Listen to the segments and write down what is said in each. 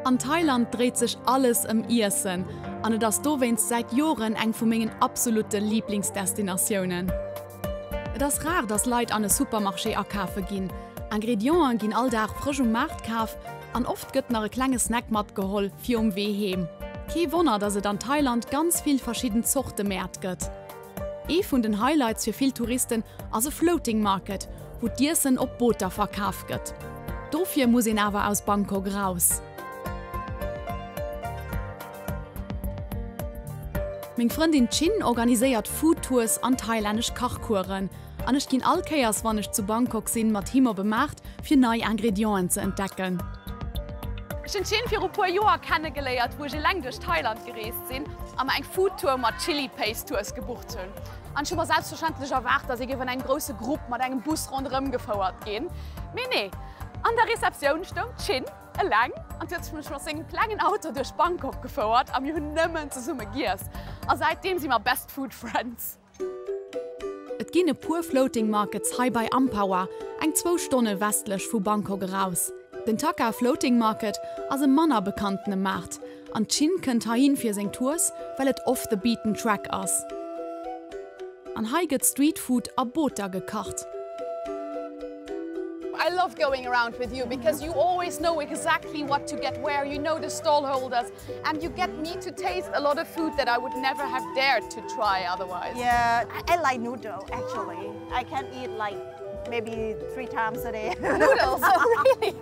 An Thailand dréit sech alles ëm Iessen an et ass dowéinst säit Joren eng vu mengen absolutte Liiblingsdestinatiounen. Et ass rar, dass Leit an e Supermarché akafe ginn. Ingredienten ginn all Dag frësch um Maart kaf an oft gëtt nach e klenge Snack matgeholl fir um Wee heem. Kee Wonner, dass et an Thailand ganz vill verschidden Zorte Mäert gëtt. Ee vun den Highlights fir vill Touristen ass e Floating Market, wou d'Iessen op Booter verkaf gëtt. Dofir muss een awer aus Bangkok raus. Meng Frëndin Chin organiséiert Food Tours an thailännesch Kachcoursen an ech ginn all Kéiers wann ech zu Bangkok sinn mat him op e Maart fir nei Ingredienten ze entdecken. Ech hunn d'Chin viru puer Joer kennegeléiert wou ech eleng duerch Thailand gereest sinn a mer eng Food Tour mat Chili Paste Tours gebucht hunn. An ech hu mer selbstverständlech erwaart, dass ee géif an engem grousse Grupp mat engem Bus ronderëm gefouert ginn. Mee nee, an der Receptioun stoung d'Chin eleng an huet mech mat sengem klengen Auto duerch Bangkok gefouert a mir hunn nëmmen zesumme giess. A säitdeem si mer best food friends. Et ginn e puer Floating Markets hei bei Amphawa, eng zwou Stonne westlech vu Bangkok eraus. Den Taka Floating Market ass e manner bekanntene Maart an d'Chin kënnt heihin fir seng Tours, well et off the beaten track ass. An hei gëtt Street Food a Booter gekacht. I love going around with you because you always know exactly what to get where, you know the stall holders and you get me to taste a lot of food that I would never have dared to try otherwise. Yeah, I like noodle actually. I can eat like maybe 3 times a day. Noodles, oh really?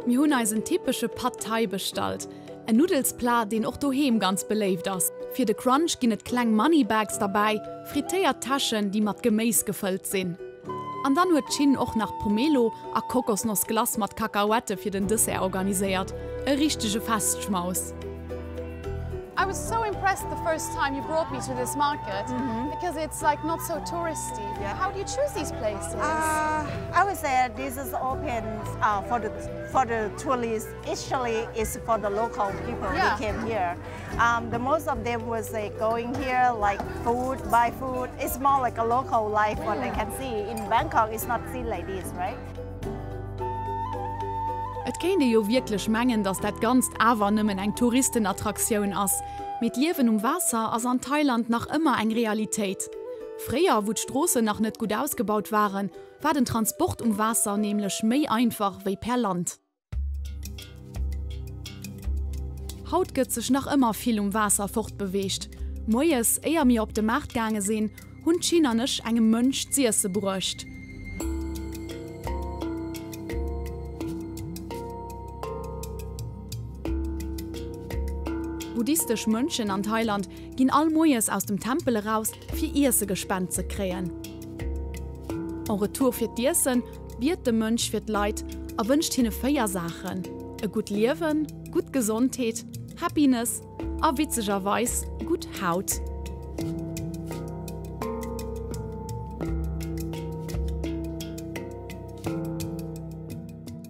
Mir hunn eis en typesche Pad Thai bestallt, en Nuddelsplat, deen och doheem ganz beléift ass. Fir de Crunch ginn et kleng Money Bags derbäi, frittéiert Täschen, déi mat Geméis gefëllt sinn. An dann huet d'Chin och nach Pomelo a Kokosnoss-Glace mat Kakaoette fir den Dessert organiséiert. E richtege Festschmaus! I was so impressed the first time you brought me to this market because it's like not so touristy. How do you choose these places? I would say this is open for the for the tourists. Actually, it's for the local people who came here. The most of them was like going here like food, buy food. It's more like a local life what they can see. In Bangkok, it's not seen like this, right? Et kéint ee jo wierklech mengen, datt dat Ganzt awer nëmmen eng Touristenattraktioun ass, mee d'Liewen um Waasser ass an Thailand nach ëmmer eng Realitéit. Fréier, wou d'Stroossen nach net gutt ausgebaut waren, war den Transport um Waasser nämlech méi einfach wéi per Land. Haut gëtt sech nach ëmmer vill um Waasser fortbeweegt. Moies, éier mir op de Maart gaange sinn, hunn d'Chin an ech engem Mönch z'iesse bruecht. Buddhistesch Mönchen an Thailand ginn all Moies aus dem Tempel eraus, fir Iesse gespent ze kréien. En retour fir d'Iessen biet de Mönch fir d'Leit a wënscht hinne 4 Saachen, e gutt Liewen, gutt Gesondheet, Happiness a witzegerweis gutt Haut.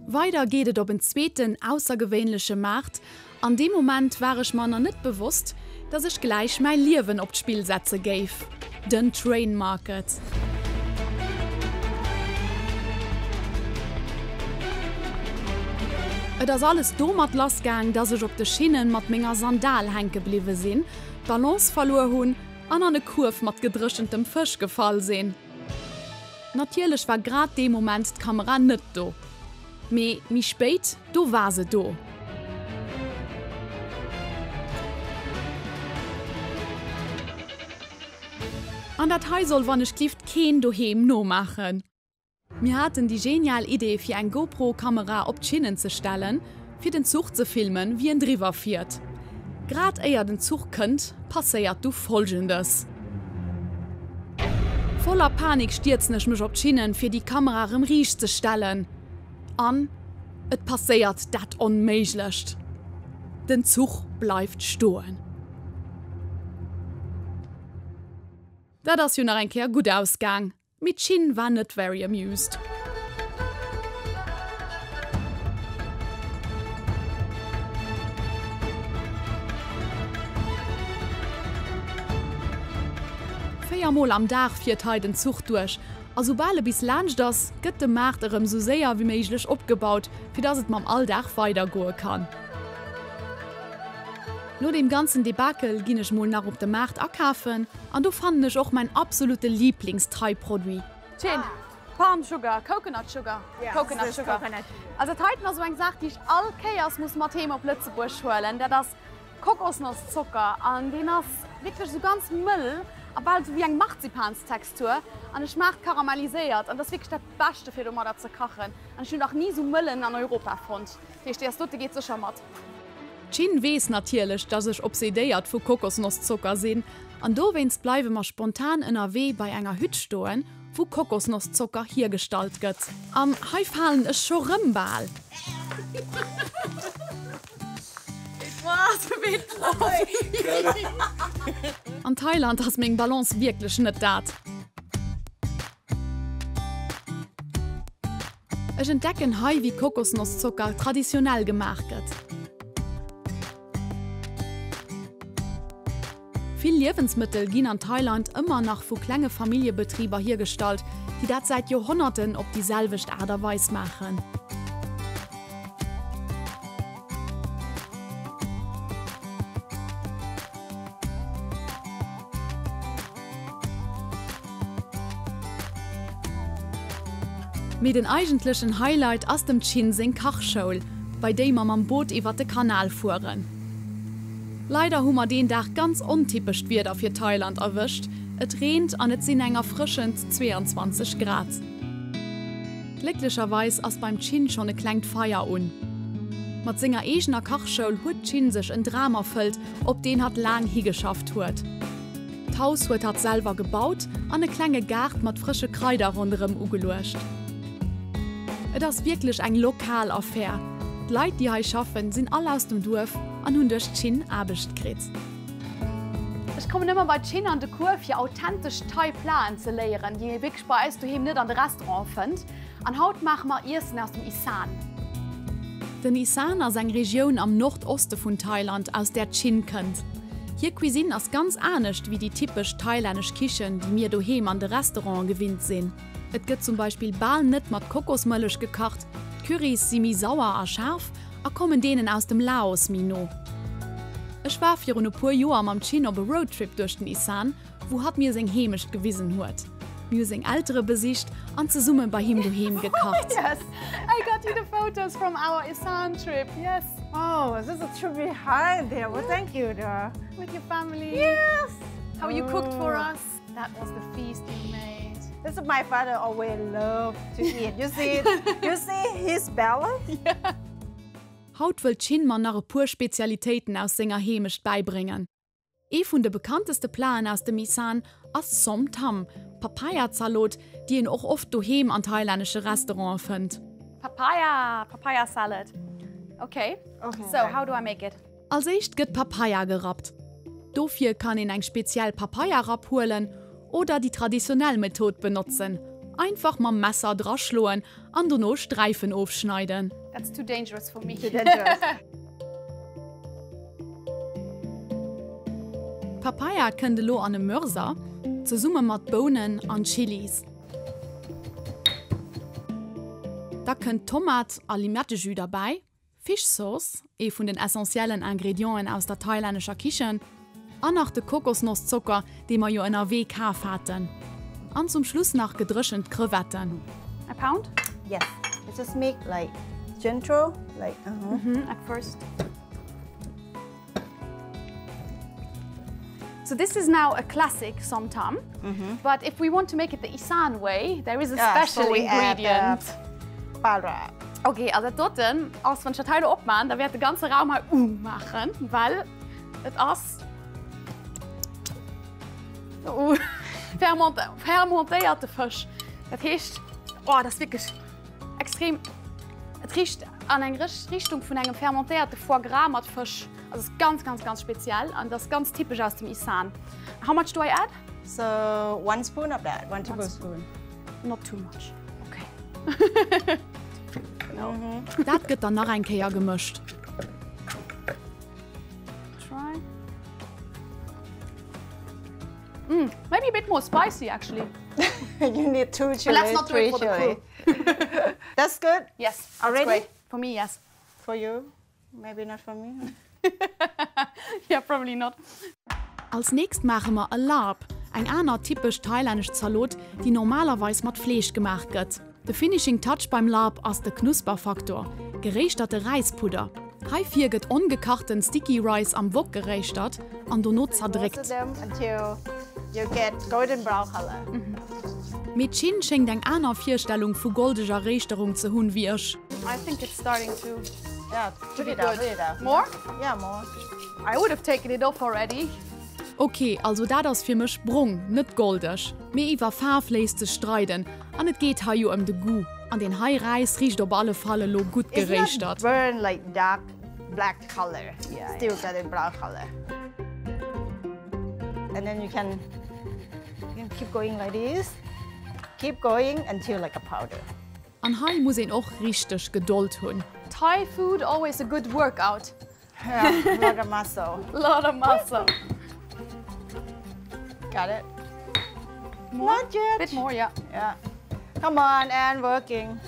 Weider geet et op en zweeten aussergewéinleche Maart An deem Moment war ech mer na net bewosst, dass ech gläich mäi Liewen op d'Spill setze géif. Den Train Market. Et ass alles domat lass gaang, dass ech op de Schinnen mat menger Sandal hänke bliwwe sinn, d'Balance verluer hunn an an e Kuerf mat gedréchentem Fësch gefall sinn. Natierlech war grad dee Moment d'Kamera net do. Mee méi spéit, do war se do. An dat hei soll wannechglift keen doheem nomaachen. Mir haten déi genial Idee fir eng GoPro Kamera op d'Schinnen ze stellen fir den Zuch ze filmen wéi en driwwer fiert. Grad éier den Zuch kënnt passéiert du folgendes. Voller Panik stierzen ech mech op d'Schinnen fir déi Kamera rëm riicht ze stellen. An et passéiert dat Onméiglecht, den Zuch bleift stoen. Dat ass jo nach eng Kéier gutt ausgaang, mee d'Schinn war net very amused. 4 mol am Dag fiert hei den Zuch duerch a soubal e bis laanscht ass, gëtt de Maart erëm sou séier wéi méiglech opgebaut, fir dass et mam Alldag weidergoe kann. No deem ganzen Debakel ginn ech mol nach op de Maart akafen an do fannen ech och mäin absolute Lieblings-Thai-Produit. Chin, Palm sugar, coconut sugar, coconut sugar. Also dat heiten ass esou eng Saach, déi ech all Kéiers muss mat heem op Lëtzebuerg huelen. Dat ass Kokosnosszocker an deen ass wierklech esou ganz mëll a bal esou wéi eng Marzipanstextur an e schmaacht karamelliséiert an dat ass wierklech dat Beschte fir domadder ze kachen an ech hunn nach ni esou mëllen an Europa fonnt. Dat heescht, déi ass dote geet sécher mat. D'Chin weess natierlech, dass ech obsedéiert vu Kokosnosszocker sinn an dowéinst bleiwe mer spontan ënnerwee bei enger Hütt stoen, wou Kokosnosszocker hiergestallt gëtt. An hei falen ech scho rëm bal. An Thailand ass meng Balance wierklech net dat. Ech entdecken hei wéi Kokosnosszocker traditionell gemaach gëtt. Vill Liewensmëttel ginn an Thailand ëmmer nach vu klenge Familljebetriber hiergestallt, déi dat säit Joerhonnerten op déi selwecht Aart a Weis maachen. Mee den eigentlechen Highlight ass dem Chin seng Kachschoul, bei déi mer mam Boot iwwert de Kanal fueren. Leider hu mer deen Dag ganz ontypescht Wieder fir Thailand erwëscht, et reent an et sinn eng erfrëschend 22 Grad. Glécklecherweis ass beim Chin schonn e klengt Feier un. Mat senger eegener Kachschoul huet d'Chin sech en Dram erfëllt, op deen hatt laang higeschafft huet. D'Haus huet hatt selwer gebaut an e klenge Gaart mat frësche Kraider ronderëm ugeluecht. Et ass wierklech eng lokal Affär. D'Leit, déi hei schaffen, sinn all aus dem Duerf an hunn duerch d'Schinn Aarbecht kritt. Ech kommen ëmmer bei d'Schinn an de Cours, fir authentesch Thai Platen ze léieren, déi ee wierklech bei eis doheem net an de Restaurante fënnt. An haut maache mer Iessen aus dem Isan. Den Isan ass eng Regioun am Nordoste vun Thailand, aus där d'Chin kënnt. Hir Cuisine ass ganz anescht wéi déi typesch thailännesch Kichen, déi mir doheem an de Restaurante gewinnt sinn. Et gëtt zum Beispill bal net mat Kokosmëllech gekacht, d'Currys si méi sauer a schaarf a kommen deenen aus dem Laos méi no. Ech war virun e puer Joer mam Chin op e Roadtrip duerch den Isan wou hatt mir seng Heemecht gewisen huet. Mir hu seng Eltere besicht an zesumme bei him doheem gekacht. Yes, I got you the photos from our Isan trip. Yes. Oh, this is a trip behind there. Well, thank you. Dora. With your family. Yes. How you cooked for us. That was the feast you made. This is my father always loved to eat. You see, you see his belly? Yeah. Haut wëllt d'Chin mer nach e puer Spezialitéiten aus senger Heemecht bäibréngen. Ee vun de bekannteste Platen aus dem Isan ass Som Tam, Papaya-Zalot, déi een och oft doheem an thailännesche Restaurante fënnt. Papaya, Papaya salad. Ok, so how do I make it? Als éischt gëtt Papaya gerappt. Dofir kann een eng speziell Papaya-Rapp huelen oder déi traditionell Method benotzen, einfach mam Messer draschloen an dono Sträifen ofschneiden. That's too dangerous for me. Too dangerous. D'Papaya kënnt elo an e Mörser, zesumme mat Bounen an Chilis. Da kënnt Tomat a Limettejus derbäi. Fish Sauce, ee vun den essentiellen Ingredienten aus der thailännescher Kichen, an nach de Kokosnosszocker, dee mer jo ënnerwee kaf haten. An zum Schluss nach gedréchent Crevetten. A pound? Yes, it's just make like gentle, like uh -huh. Mm -hmm, at first. So this is now a classic som tam, mm -hmm. but if we want to make it the Isan way, there is a yeah, special so ingredient. Add, uh, okay, also dat doten ass wann ech dat hei lo opmaan, da wäert de ganze Raum hei uh maachen, well et ass uh, fermentéierte Fësch. Dat heescht, oh, dat ass wierklech extrem, et richt an eng Richtung vun engem fermentéierte Foie gras mat Fësch. Also ass ganz, ganz, ganz speziell an das ganz typesch aus dem Isan. How much do I add? So one spoon of that, one tablespoon. Not too much. Okay. no. Mm -hmm. Dat gëtt dann nach eng Kéier gemëscht. Try. Mm, maybe a bit more spicy actually. you need two chili, But let's not do it for the crew. That's good? Yes. Already? For me, yes. For you? Maybe not for me. Yeah, probably not. Als nächst maache mer e Larb, eng aner typesch thailännesch Zalot, déi normalerweis mat Fleesch gemaach gëtt. De Finishing Touch beim Larb ass de Knusperfaktor, geréischterte Räispudder. Heifir gëtt ongekachten Sticky Rice am Wok geréischtert an dono zerdréckt. Mee d'Chin schéngt eng aner Virstellung vu goldeger Réischterung ze hunn wéi ech. I think it's starting to to be good. More? Yeah, more. I would have taken it off already. Ok, also dat ass fir mech brong, net goldeg. Mee iwwer Faarf léisst sech streiden an et geet hei jo ëm de Goût. An deen hei Räis richt op alle Fall elo gutt It's not geréischtert. burn like dark black color, still golden brown color. And then you can you can keep going like this, keep going until like a powder. An hei muss een och richteg Gedold hunn. Thai food always a good workout. Yeah, lot of muscle. Lot of muscle. Got it? More? Not yet. Bit more, yeah. Yeah. Come on, and working.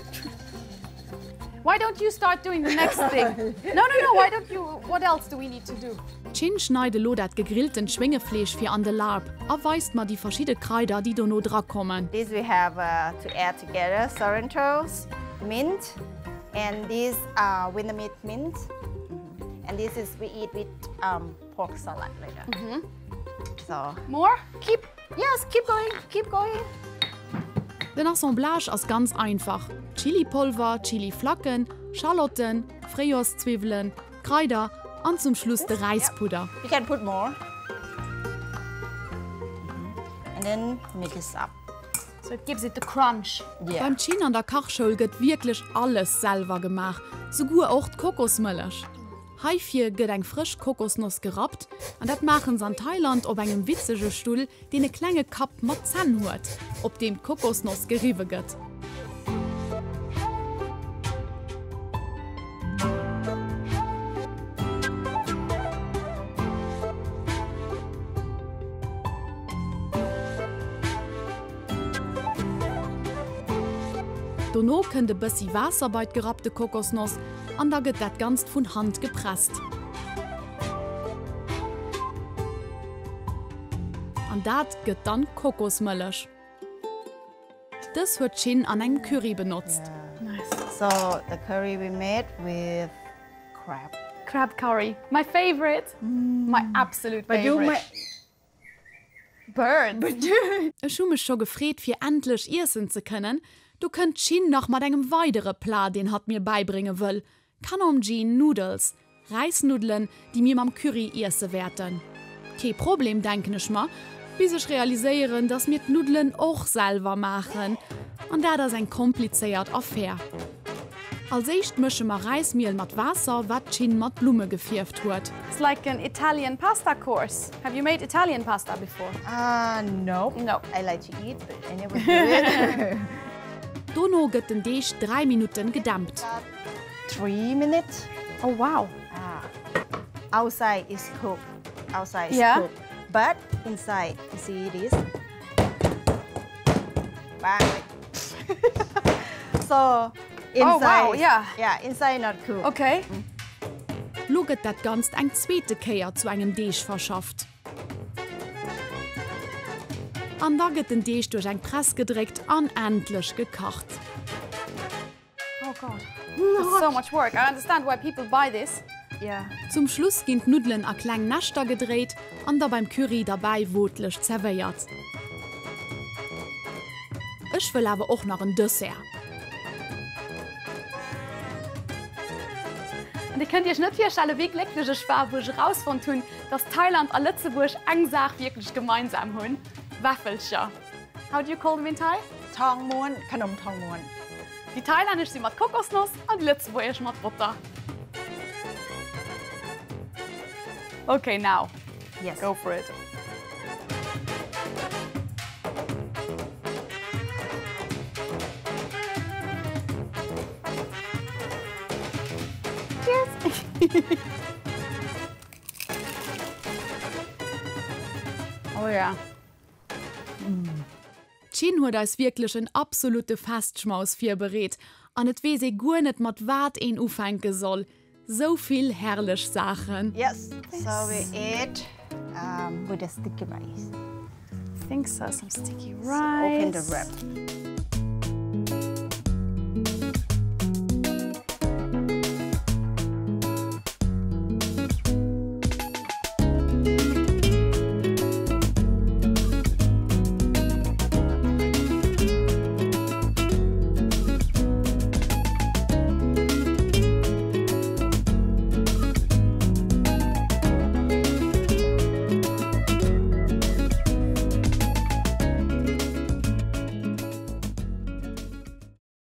Why don't you start doing the next thing? No, no, no, why don't you, what else do we need to do? D'Chin schneit elo dat gegrilltent Schwéngefleesch fir an de Larb a weist mer déi verschidde Kraider, déi dono drakommen. This we have to add together, sorrentos, mint, and this Vietnamese mint, and this is we eat with pork salad later. So. More? Keep, yes, keep going, keep going. Den Assemblage ass ganz einfach, Chilipolver, Chiliflacken, Schalotten, Fréijoerszwiwwelen, Kraider an zum Schluss de Räispudder. You can put more. And then mix up. So it gives it the crunch. Yeah. Beim Chin an der Kachschoul gëtt wierklech alles selwer gemaach, souguer och d'Kokosmëllech. Heifir gëtt eng frësch Kokosnoss gerappt an dat maachen se an Thailand op engem witzege Stull, deen e klenge Kapp mat Zänn huet, op deem d'Kokosnoss geriwwe gëtt. Dono kënnt e bëssi Waasser bei d'gerappte Kokosnoss an da gëtt dat Ganzt vun Hand gepresst. An dat gëtt dann Kokosmëllech. Dës huet d'Chin an engem Curry benotzt. So the curry we made with crab. Crab curry, my favorite, my absolute favorite. Birds. Ech hu mech scho gefreet fir endlech iessen ze kënnen, do kënnt d'Chin nach mat engem weidere Plat deen hatt mir bäibrénge wëll, Kanom Jeen Noodles, Räisnuddelen déi mir mam Curry iesse wäerten. Kee Problem denken ech mer, bis ech realiséieren dass mir d'Nuddelen och selwer maachen an dat ass eng komplizéiert Affär. Als éischt mësche mer Räismiel mat Waasser, wat d'Chin mat Blumme gefierft huet. It's like an Italian pasta course. Have you made Italian pasta before? Uh, no. No. I like to eat, but I never do it. Dono gëtt den Deeg 3 Minutten gedämpt. 3 minutes. Oh wow. Ah. Outside is cooked. Outside is yeah. cooked. But inside, you see this? Bang. So Oh wow, inside, yeah. yeah, inside not cooked. Okay. Lo gëtt dat Ganzt eng zweete Kéier zu engem Deeg verschafft. An da gëtt den Deeg duerch eng Press gedréckt an endlech gekacht. Oh God, that's so much work. I understand why people buy this. Yeah. Zum Schluss ginn d'Nuddelen a kleng Näschter gedréit an da beim Curry derbäi wootlech zerwéiert. Ech wëll awer och nach en Dessert. An dir kënnt iech net virstellen, wéi glécklech ech war, wou ech erausfonnt hunn, dass Thailand a Lëtzebuerg eng Saach wierklech gemeinsam hunn, Wäffelcher. How do you call them in Thai? Tong Muan, Khanom Tong Muan. Déi thailännesch si mat Kokosnoss an déi lëtzebuergesch mat Botter. Ok, now Yes. go for it. Cheers! Oh yeah. D'Chinn huet eis wierklech en absolute Festschmaus virbereet an et weess ee guer net mat wat een ufänke soll. Sou vill herrlech Saachen. Yes, so we eat um, with the sticky rice. I think so, some sticky rice. So open the wrap.